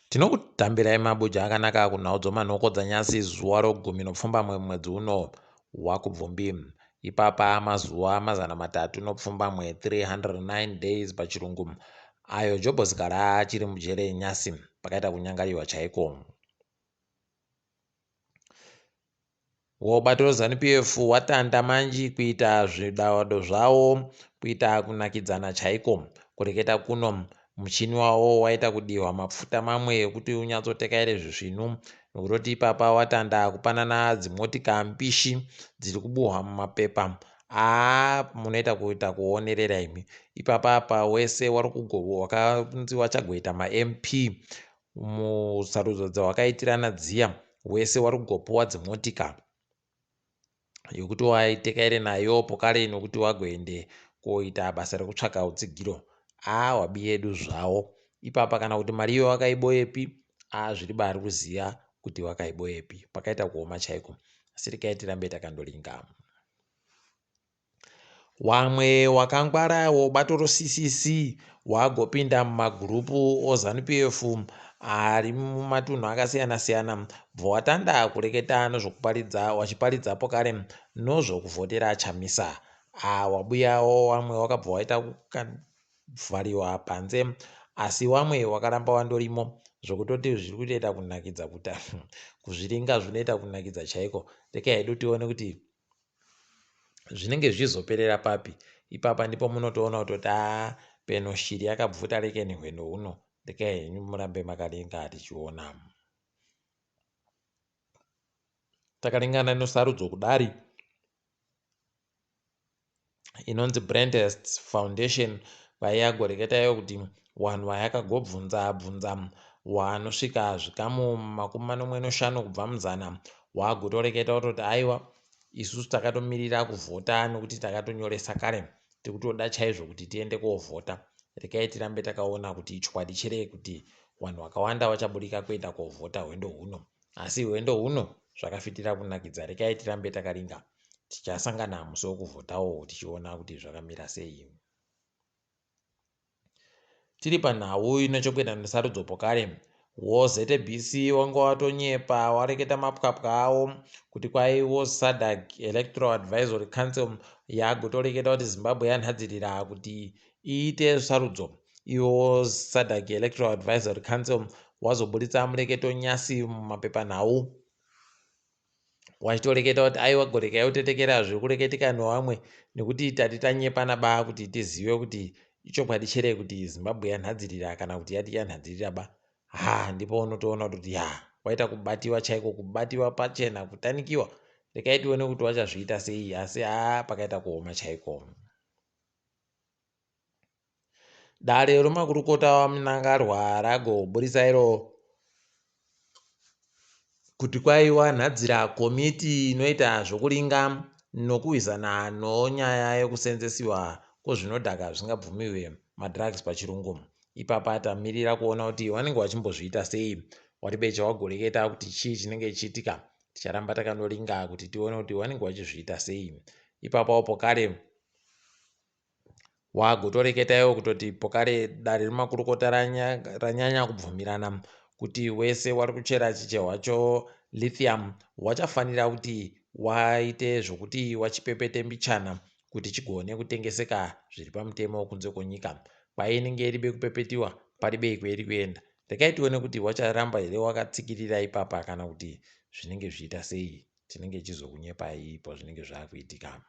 Tinokutambirai mabuja akanaka kunhau dzomanhoko dzanyasi zuva rogumi nopfumbamwe mumwedzi uno waKubvumbi. Ipapa mazuva 309, 309 days pachirungu, ayo Jobho Sikhala achiri mujere nyasi pakaita kunyangariwa chaiko. Wo bato reZanu PF watanda manji kuita zvidavado zvawo kuita kunakidzana chaiko. Kureketa kuno muchini wawo waita kudihwa mapfuta mamwe ekuti unyatsotekaire zvisvinu nokutoti ipapa watanda kupanana dzimotika mbishi dziri kubuhwa mumapepa. Haa munoita kuita kuonerera imi. Ipapa apa wese wari wakanzi wachagoita maMP musarudzo dzawakaitirana dziya wese wari kugopuwa dzimotika yokuti waitekaire nayo pokare nokuti wagoende koita basa rekutsvaka utsigiro. Haa wabiyedu zvawo ipapa kana kuti mari iyo wakaiboyepi haa zviri bari kuziya kuti wakaiboyepi pakaita kuoma chaiko asi regai tirambe takandoringa. Wamwe wakangwara wobato roCCC wagopinda mumagurupu oZanu PF ari mumatunhu akasiyana siyana bvowatanda kureketa nozvokuparidza wachiparidza pokare nozvokuvhotera Chamisa. Ah, wabuyawo wamwe wakabva waita kuvhariwa panze asi wamwe wakaramba wandorimo zvokutoti zviri kutoita kunakidza kuta kuzviringa zvinoita kunakidza chaiko. Rekai hedu tione kuti zvinenge zvichizoperera papi ipapa ndipo munotoona kutoti aa peno shiri yakabvuta rekeni hwendo huno rekai henyu murambe makaringa tichiona takaringana nesarudzo kudari inonzi Brentest Foundation vaiyagoreketa iyo kuti wanhu wayakagobvunza bvunza wanosvika zvikamu 75 kubva muzana wagotoreketa kutoti aiwa isusu takatomirira kuvhota nekuti takatonyoresa kare tikutoda chaizvo kuti tiende kovhota rekai tirambe takaona kuti ichokwadi chere kuti vanhu vakawanda vachaburika kuenda kovhota hwendo huno asi hwendo huno zvakafitira kunakidza rekai tirambe takaringa tichasangana musi wekuvhotawo tichiona kuti zvakamira sei. Tiri panhau ine chokuita nesarudzo pokare, wo ZBC wanga watonyepa wareketa mapwapwa awo kuti kwai wo SADC Electoral Advisory Council yagotoreketa kuti Zimbabwe yanhadzirira kuti iite sarudzo. Iwo SADC Electoral Advisory Council wazoburitsa mureketo nyasi mumapepanhau wachitoreketa kuti aiwa gorekai utetekera zviri kureketika newamwe nekuti tati tanyepana ba kuti tizive kuti ichokwadi chere kuti Zimbabwe yanhadzirira kana kuti yati yanhadzirira ba ha ndipo unotoona kuti ya waita kubatiwa chaiko kubatiwa pachena kutanikiwa rekai tione kuti wachazviita sei asi ha pakaita kuoma chaiko. Dare remakurukota vaMnangagwa ragoburitsa iro kuti kwaiwa nhadzira komiti inoita zvokuringa nokuhwisana nonyaya yekusenzesiwa kwezvinodhaka zvisingabvumiwe madrugs pachirungu. Ipapa tamirira kuona kuti vanenge vachimbozviita sei. Waribecha wagoreketa kuti chii chinenge chichiitika. Ticharamba takanoringa kuti tione kuti vanenge vachizviita sei. Ipapawo pokare Wagotoreketa iwe kutoti pokare dare remakurukota ranyanya kubvumirana kuti wese wari kuchera chichehwa cho lithium wachafanira kuti waite zvokuti wachipepete mbichana kuti chigone kutengeseka zviri pamutemo kunze kwenyika. Kwainenge iribe kupepetiwa paribei kweiri kuenda. Rekai tione kuti wacharamba here wakatsikirira ipapa kana kuti zvinenge zvichiita sei. Tinenge tichizokunyepai pazvinenge zvakuitika.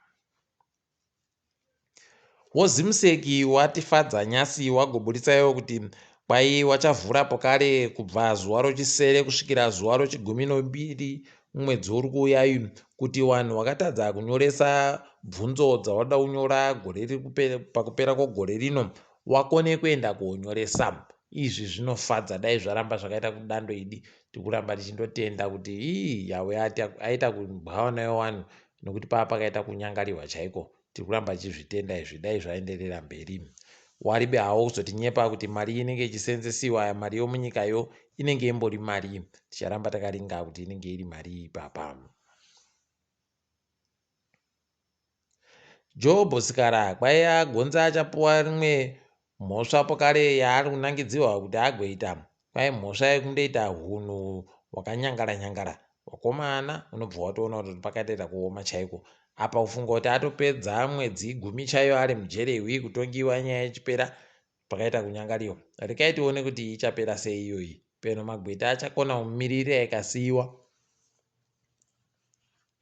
WoZimsec watifadza nyasi wagoburitsa iwo kuti kwai wachavhura pokare kubva zuva rochisere kusvikira zuva rochigumi nombiri mumwedzi uri kuuya uyu kuti vanhu vakatadza kunyoresa bvunzo dzavanoda kunyora gore riri pakupera kwegore rino wakone kuenda konyoresa. Izvi zvinofadza dai zvaramba zvakaita kudando idi tikuramba tichindotenda kuti ii yawe aita kubwawa nayo vanhu nokuti pava pakaita kunyangariwa chaiko tiri kuramba tichizvitenda izvi dai zvaenderera mberi waribe hawo kuzotinyepa kuti mari inenge ichisenzesiwa mari yomunyikayo inenge imbori mari ticharamba takaringa kuti inenge iri mari ipapa. Job Sikhala kwaiya gonza achapuwa rimwe mhosva pokare yaari kunangidzirwa kuti agoita. Kwai mhosva yekundoita hunhu hwakanyangara nyangara wakomana unobva watoona kuti pakatoita kuoma chaiko. Apa kufunga kuti atopedza mwedzi gumi chaiyo ari mujere iwi kutongiwa nyaya ichipera pakaita kunyangariwa. Rekai tione kuti ichapera sei iyoyi. Peno magweta achakona kumiririra ikasiiwa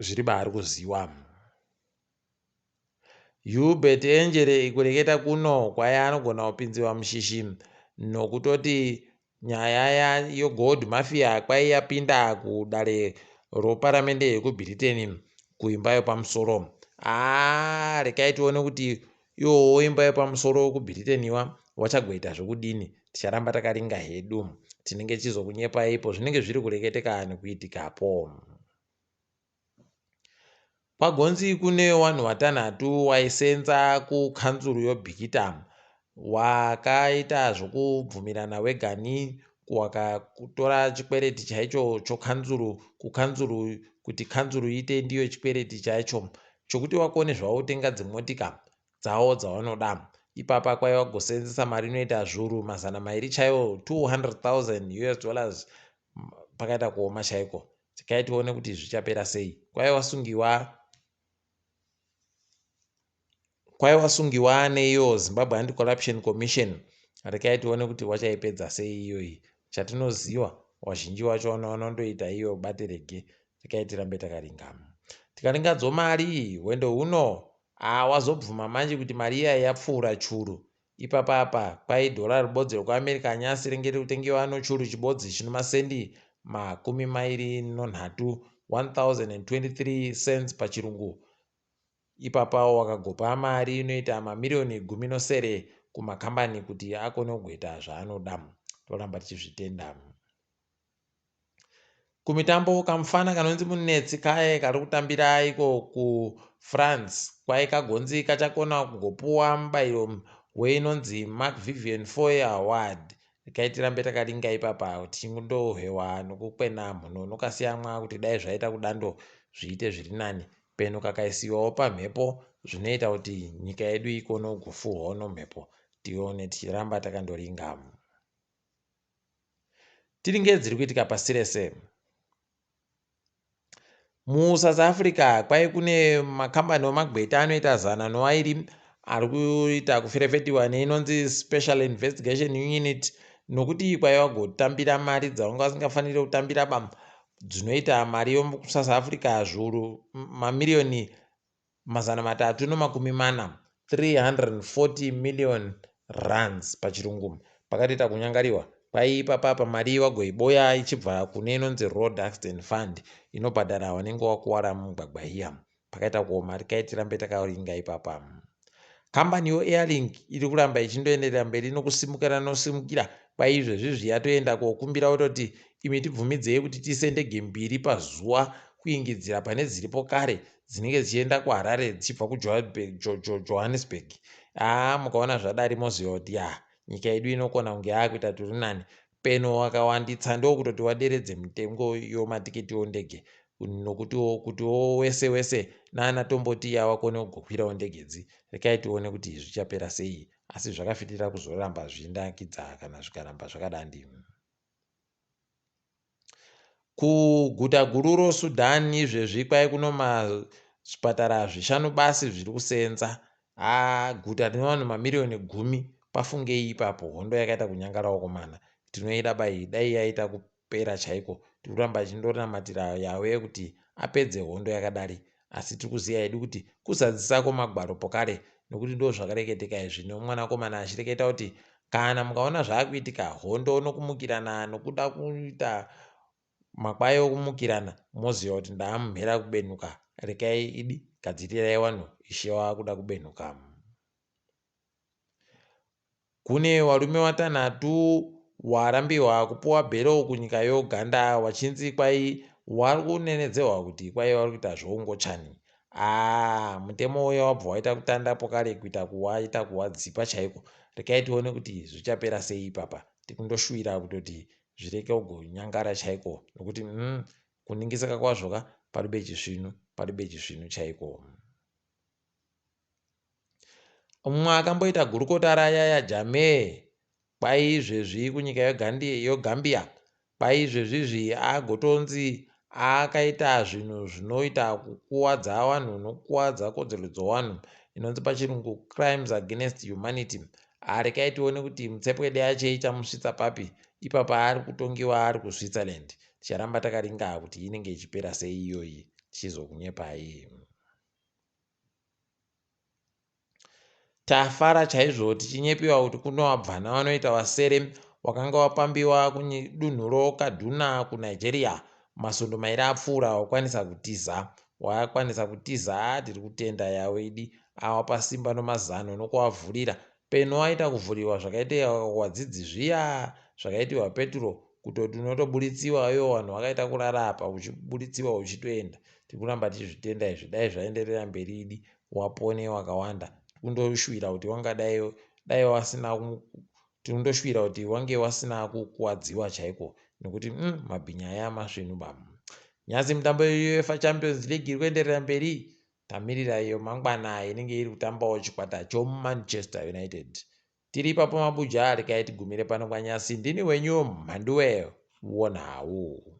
zviri baari kuziwa. Hubert Enjere kureketa kuno kwai anogona kupinziwa mushishi nokutoti nyaya yegold mafia kwai yapinda kudare roparamende yekuBritain kuimba yepamusoro. Haa rekai tione kuti iwowo imba yepamusoro kuBritain iwa wachagoita zvekudini. Ticharamba takaringa hedu. Tinenge tichizokunyepaipo zvinenge zviri kureketeka nekuitikapo. KwaGonzi kune wanhu watanhatu waisenza kukanzuru yoBikita wakaita zvokubvumirana wegani wakatora chikwereti chaicho chokanzuru kukanzuru kuti kanzuru iite ndiyo chikwereti chacho chokuti wakone zvavo kutenga dzimotika dzawo dzawanoda. Ipapa kwaiva kugosenzesa mari inoita zvuru mazana mairi chaiwo 200,000 US dollars pakaita kuoma chaiko. Tikai tione kuti zvichapera sei. Kwaiva wasungiwa kwaiva wasungiwa neiyo Zimbabwe Anti-Corruption Commission. Rekai tione kuti wachaipedza sei iyoyi. Chatinoziva wazhinji wacho vanondoita iyo bate rege. Rekai tirambe takaringa. Tikaringa dzomari hwendo huno ah, wazobvuma manje kuti mari iya yapfuura churu. Ipapa apa kwai dhora ribodzi rekuAmerica nyasi ringe riri kutengewa nochuru chibodzi chino masendi makumi mairi nonhatu, 1023 cents pachirungu. Ipapawo wakagopa mari inoita mamiriyoni gumi nosere kumakambani kuti akone kugoita zvaanoda. Toramba tichizvitenda. Kumitambo kamufana kanonzi Munetsi kaye kari kutambira iko kuFrance kwai kagonzi kachakona kugopuwa mubairo weinonzi Mark Vivian Foe Award. Regai tirambe takaringa ipapa tichindohwewa nokukwena mhuno nokasiyamwa kuti dai zvaita kudando zviite zviri nani. Peno kakaisiwawo pamhepo zvinoita kuti nyika yedu ikone kugofurwawo nomhepo tione tichiramba takandoringa. Tiringe dziri kuitika pasi rese. MuSouth Africa kwai kune makambani emagweta anoita zana noairi ari kuita kuferefetiwa neinonzi Special Investigation Unit nokuti kwai vagotambira mari dzavanga vasingafaniri kutambira ba dzinoita mari yomuSouth Africa zviuru mamiriyoni 340, 340 million rands pachirungu. Pakatoita kunyangariwa kwai ipapa apa mari wagoiboya ichibva kune inonzi Road Accident Fund inobhadhara wanenge wakuwara mumugwagwa iya. Pakaita kuoma rekai tirambe takaringa ipapa. Kambani yoAirlink iri kuramba ichindoenderera mberi nokusimukira nosimukira kwai izvezvizvi yatoenda kokumbira kutoti imi tibvumidzei kuti tiise ndege mbiri pazuva kuingidzira pane dziripo kare dzinenge dzichienda kuHarare dzichibva kuJohannesburg. Haa mukaona zvadari moziva kuti ya nyika yedu inokona kunge yakuita turi nani. Peno wakawanditsa ndokutoti waderedze mitengo yomatikiti ondege nokutiwo kutiwo wese wese nana tomboti yawakone kugokwirawo ndege dzi. Rekai tione kuti zvichapera sei asi zvakafitirira kuzoramba zvichinakidza kana zvikaramba zvakadandi. Kuguta guru roSudan izvezvi kwai kuno zvipatara zvishanu basi zviri kuseenza. Haa guta rine vanhu mamiriyoni gumi pafungei ipapo hondo yakaita kunyangara wakomana. Tinoida bai dai yaita kupera chaiko. Tiri kuramba tichindonamatira Yahweh kuti apedze hondo yakadari. Asi tiri kuziva hedu kuti kuzadzisa kwomagwaro pokare nokuti ndozvakareketeka izvi nomwanakomana achireketa kuti kana mukaona zvaakuitika hondo nokumukirana nokuda kuita makwai okumukirana moziva kuti ndaamumhera kubenuka rekai idi gadzirirai wanhu ishe waakuda kubenuka. Kune warume watanhatu warambiwa kupuwa bhero kunyika yeUganda wachinzi kwai wari kunenedzehwa kuti kwai wari kuita zvoungochani. Haa mutemo uya wabva waita kutanda pokare kuita kuwaita kuwadzipa chaiko. Rekai tione kuti zvichapera sei ipapa. Tikundoshuwira kutoti zvireke kugonyangara chaiko nokuti umm kuningisika kwazvo ka paribe chisvinu paribe chisvinu chaiko. Mumwe akamboita gurukota raYaya Jammeh, Kwai izvezvi kunyika yoGambia, kwai izvezvizvi agotonzi akaita zvinhu zvinoita kukuwadza vanhu nokukuwadza kodzero dzowanhu inonzi pachirungu crimes against humanity. Regai tione kuti mutsepwede yacho ichamusvitsa papi ipapa ari kutongiwa ari kuSwitzerland. Ticharamba takaringa kuti inenge ichipera sei iyoyi tichizokunyepai. Tafara chaizvo tichinyepiwa kuti kuno vabvana vanoita vasere wakanga wapambiwa kudunhu roKaduna kuNigeria masvondo mairi apfuura wakwanisa kutiza. Wakwanisa kutiza tiri kutenda Yawedi awapa simba nomazano nokuavhurira. Peno waita kuvhuriwa zvakaita wadzidzi zviya zvakaitiwa Peturo kutoti unotoburitsiwa iwo vanhu vakaita kurara apa uchiburitsiwa uchitoenda. Tiri kuramba tichizvitenda izvi dai zvaenderera mberi idi wapone wakawanda tundoshuwira kuti wangadai dai wasina tinondoshuwira kuti wange wasina kukuwadziwa chaiko nekuti mabhinya aya masvinu ba. Nhasi mitambo yeUefa Champions League iri kuenderera mberi tamirira iyo mangwana inenge iri kutambawo chikwata choManchester United. Tiri ipapo mabuja regai tigumire pano kwanyasi ndini wenyu Mhanduwe wonhau.